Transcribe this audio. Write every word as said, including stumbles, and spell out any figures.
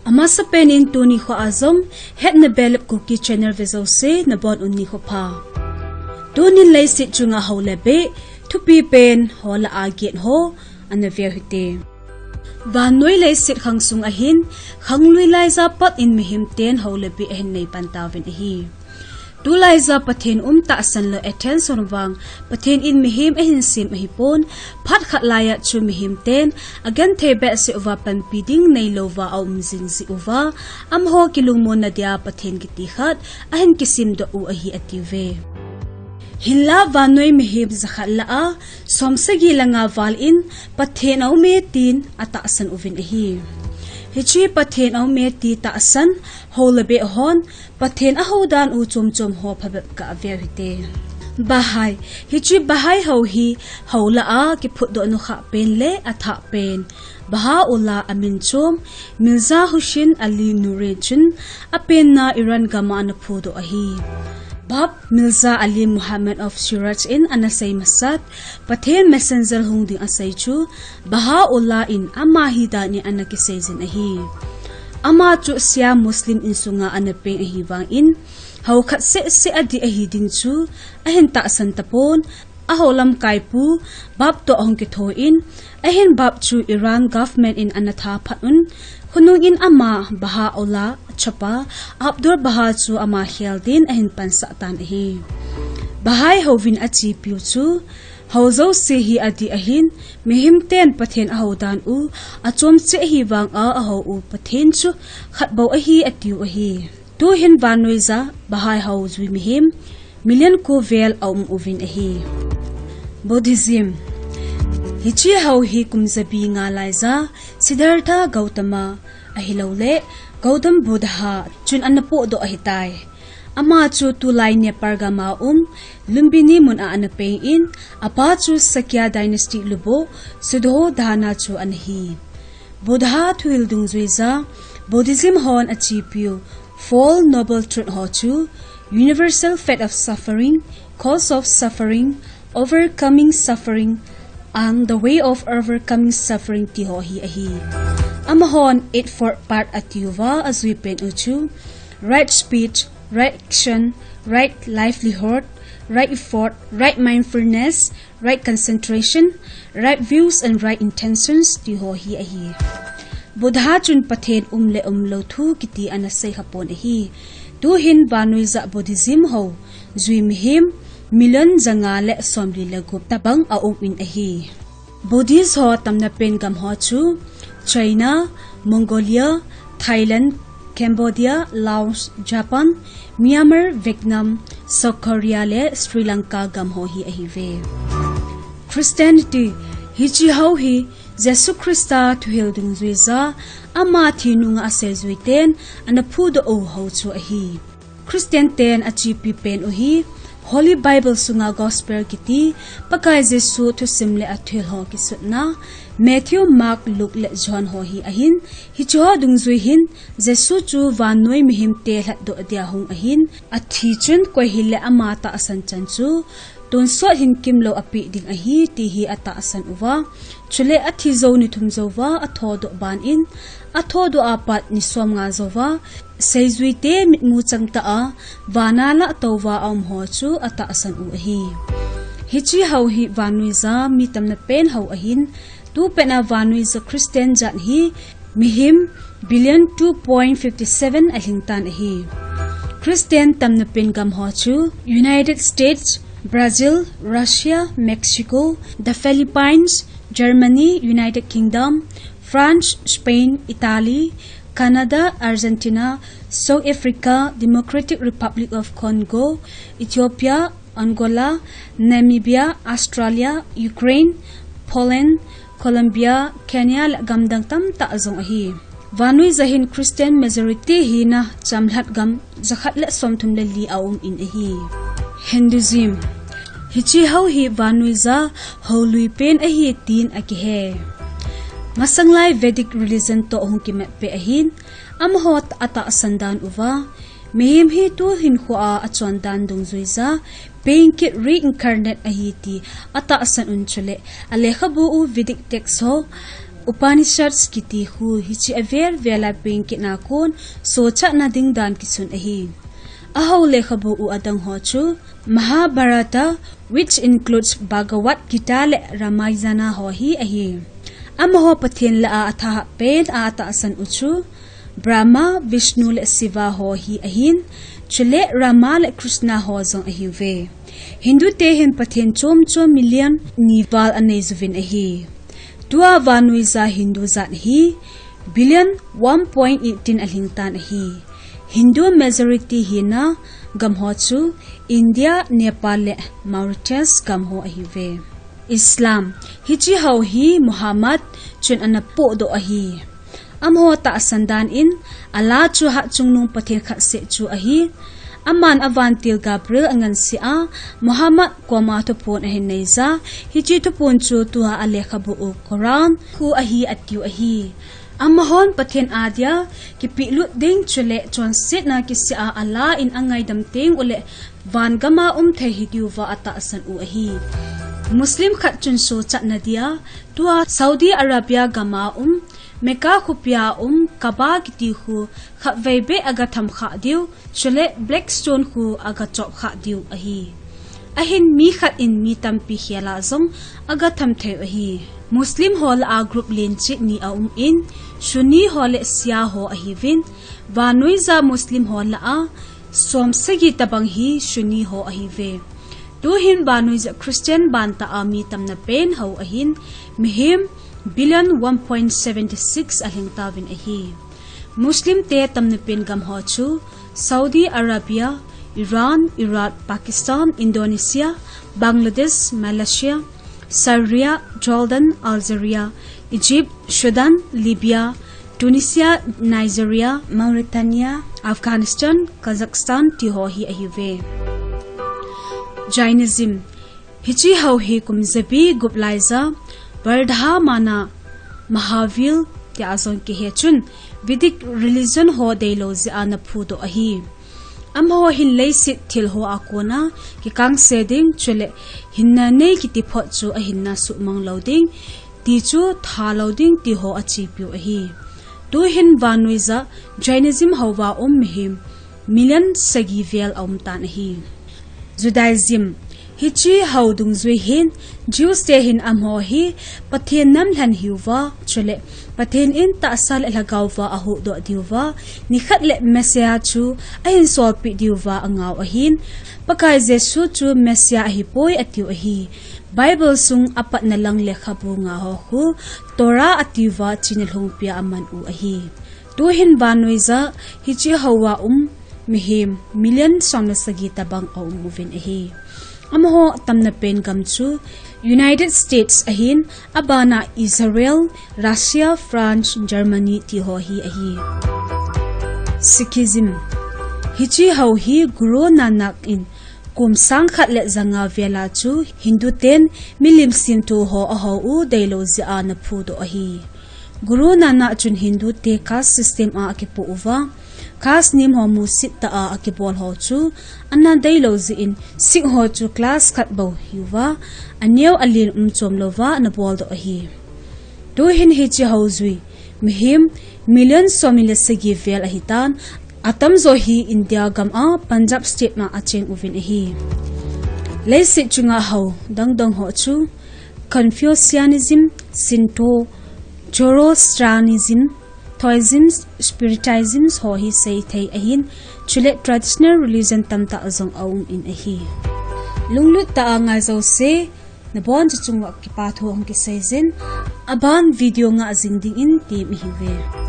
Amasapen in tuni kho a jong, Hetna Belap Kuki channel vejouse nabonun nikho pha. Tunin leiset chunga hou le beh thupi pen ho lah a get ho ana veu hite. Vannoi leiset khang sung ahin, khanglui laiya pat in mihem ten hou le beh ahin nei pan tauvin ahi. Tulaiya Pathen um tahsan lou Athens hon vang, Pathen in mihem ahin sem ahipon, phat khat laiya chu mihem ten agenthei behseh uva panpi ding neilouva aum jing jeh uva, amaho kilungmonna dia Pathen kiti khat ahin kisemdoh u ahi atiuve. Hinla vannoi mihem jakhat lah a, som sagi le nga val in Pathen aume tin atahsan uvin ahi. Hiche Pathen aume ti tahsan hou le beh hon, Pathen ahou dan u chom chom ho phabep gah veu hite. Baha'i, hiche Baha'i hou hi hou lah a kiphutdoh nukhah pen le athah pen, Baha'u'llah amin chom, Mirza Hussein Ali Nuri chun apenna Iran gam a ana phudoh ahi. Bab Mirza Ali Muhammad of Shiraz in ana sei masat, Pathen Messenger hung ding asei chu, Baha'u'llah in ama hi dan in ana kisei jin ahi. Ama chu Shia Muslim insunga ana peng ahi vang in, hou khat seh seh adih ahi ding chu ahin tahsan tapon, ahou lamkaipu Bab toh ahung kitho in, ahin Bab chu Iran government in ana tha phat un, khonung in ama Baha'u'llah chapa Abdu'l-Baha chu ama khel din ahin pansah tan ahi. Baha'i houvin achepiu chu, hou jouse hi adih ahin, mihem ten Pathen ahou dan u achom cheh ahi vang a ahou u Pathen chu khat bou ahi atiu ahi. Tuhin vannoija Baha'i hou jui mihem million ko vel aum uvin ahi. Buddhism. Hiche hou hi kum jabi nga laiya Siddhartha Gautama ahilouleh Gautam Buddha chun ana pohdoh ahitai. Ama chu tulai Nepal gam a um Lumbini mun a ana peng in, apa chu Sakya dynasty lubuh Suddhodana chu ana hi. Buddha thuhil dungjuija Buddhism hon achepiu Four Noble Truth ho chu, Universal Fate of Suffering, Cause of Suffering, Overcoming Suffering, and the Way of Overcoming Suffering ti ho hi ahi. Amahon Eightfold Path atiuva ajui pen u chu, right speech, right action, right livelihood, right effort, right mindfulness, right concentration, right views and right intentions ti ho hi ahi. Buddha chun Pathen um le umlou thu kiti ana sei khapon ahi. Tuhin vannoija Buddhism hou jui mihem million janga le somli le gup tabang aum in ahi. Buddhist ho tamna pen gam ho chu China, Mongolia, Thailand, Cambodia, Laos, Japan, Myanmar, Vietnam, South Korea le Sri Lanka gam ho hi ahiuve. Christianity, hiche hou hi Jesu Christa thuhil dungjuija ama thi nunga aseijui ten ana phudoh u hou chu ahi. Christian ten achepi pen u hi Holy Bible sunga Gospel kiti, Pakai Jesu thusim le athuhil ho kisutna, Matthew, Mark, Luke le John ho hi ahin, hiche ho dungjui hin Jesu chu vannoi mihem te lhatdoh dia hung ahin, athi chun koi hile ama tahsan chan chu tonsot hin kimlou apeh ding ahi ti hi atahsan uva. Chule athi jou ni thum jouva athodoh ban in, athodoh a pat ni somnga jouva, seijui te mitmu changtah a vana lah touva aum ho chu atahsan u ahi. Hiche hou hi vannoija mi tamna pen hou ahin, tupet a vannoija Christian jat hi mihem billion two point fifty seven alhing tan ahi. Christian tamna pen gam ho chu United States, Brazil, Russia, Mexico, the Philippines, Germany, United Kingdom, France, Spain, Italy, Canada, Argentina, South Africa, Democratic Republic of Congo, Ethiopia, Angola, Namibia, Australia, Ukraine, Poland, Colombia, Kenya le gamdang tamtah jong ahi. Vannoija hin Christian majority hina chamlhat gam jakhat le somthum le li aum in ahi. Hinduism. Hiche hou hi vannoija hoului pen ahi tin akihe. Masanglai Vedic religion toh hung kimat peh ahin, amaho atahsan dan uva, mihem hi tuhin khoa achon dan dungjuija, pengkit reincarnate ahi ti atahsan un chule, alekhabu u Vedic text ho, Upanishads kiti khu hiche avel vel a peng kit na kon sochatna ding dan kisun ahi. Ahao lekhabu u adang ho chu Mahabharata, which includes Bhagavad Gita le Ramayana ho hi ahi. Amaho Pathen lah a athahap pen a atahsan u chu Brahma, Vishnu le Shiva ho hi ahin, chule Rama le Krishna ho jong ahiuve. Hindu te hin Pathen chom chom million ni val anei juvin ahi. Tua vannoi ja Hindu jat hi billion one point eighteen alhing tan ahi. Hindu majority hina gam ho chu India, Nepal le Mauritius gam ho ahiuve. Islam, hiche ho hi Muhammad chun ana pohdoh ahi. Amaho tahsan dan in, Allah chu hatchungnung Pathen khat seh chu ahi. Aman avantil Gabriel angansea, Muhammad koma thuphon ahin neija, hiche thuphon chu tua alekhabu u Quran khu ahi atiu ahi. Amahon Pathen adia kipehlut ding chule chonsetna kisih a Allah in angaidam teng uleh van gam a um thei hidiuva atahsan u ahi. Muslim khat chun sochatna dia, tua Saudi Arabia gam a um, Mecca khopia um Kaaba kiti khu khatvei beh aga tham khah diu, chule Black Stone khu aga chop khah diu ahi. Ahin mi khat in mi tampi khel a jong aga tham thei u ahi. Muslim ho lah a group len cheh ni aum in, Sunni ho le Shia ho ahiuvin, vannoi ja Muslim ho lah a som sagi tabang hi Sunni ho ahiuve. Tuhin vannoi ja Christian ban tah a mi tamna pen ho ahin, mihem billion one point seven six alhing tauvin ahi. Muslim te tamna pen gam ho chu Saudi Arabia, Iran, Iraq, Pakistan, Indonesia, Bangladesh, Malaysia, Syria, Jordan, Algeria, Egypt, Sudan, Libya, Tunisia, Nigeria, Mauritania, Afghanistan, Kazakhstan ti ho hi ahiuve. Jainism, hiche ho hi kum jabi gup lai ja Vardhamana Mahavir tia jong kihe chun Vedic religion ho deilou jeh a ana phudoh ahi. Amaho hin leiset thil ho a kona kikangse ding chule hinna nei kiti phot chu ahinna suhmang lou ding, ti chu thalou ding ti ho achepiu ahi. Tuhin vannoi ja Jainism hoa um mihem million sagi vel aum tan ahi. Judaism, hiche ho dungjui hin Jews te hin amaho hi Pathen namlhen hiuva, chule Pathen in tahsa le lhagao va ahuhdoh diuva, nikhat le Messiah chu ahin solpeh diuva angau ahin, Pakai Jesu chu Messiah ahipoi atiu ahi. Bible sung apatna lang lekhabu nga ho khu Torah atiuva china lhungpia aman u ahi. Tuhin vannoi ja hiche hoa um mihem million som le sagi tabang aum uvin ahi. Amaho tamna pen gam chu United States ahin, abana Israel, Russia, France, Germany ti ho hi ahi. Sikhism, hiche ho hi Guru Nanak in kum sang khat le janga vel a chu Hindu ten milim simthu ho ahou u deilou jeh a ana phudoh ahi. Guru Nanak chun Hindu te caste system a akipoh uva, caste nem ho musit tah a akibol ho chu ana deilou jeh in Sikh ho chu class khat bou hiuva, aneo alen um chom louva ana boldoh ahi. Tuhin hiche ho jui mihem million somni le sagi vel ahitan, atamjo hi India gam a Punjab state ma acheng uvin ahi. Leiset chunga ho dangdang ho chu Confucianism, Shinto, Zoroastrianism, Taoism, Spiritism ho hi seithei ahin, chule traditional religion tamtah jong aum in ahi. Lunglut tah a ngai jouse, nabonchauva chunga kipa thu hung kiseijin, aban video nga jing dingin tem ihiuve.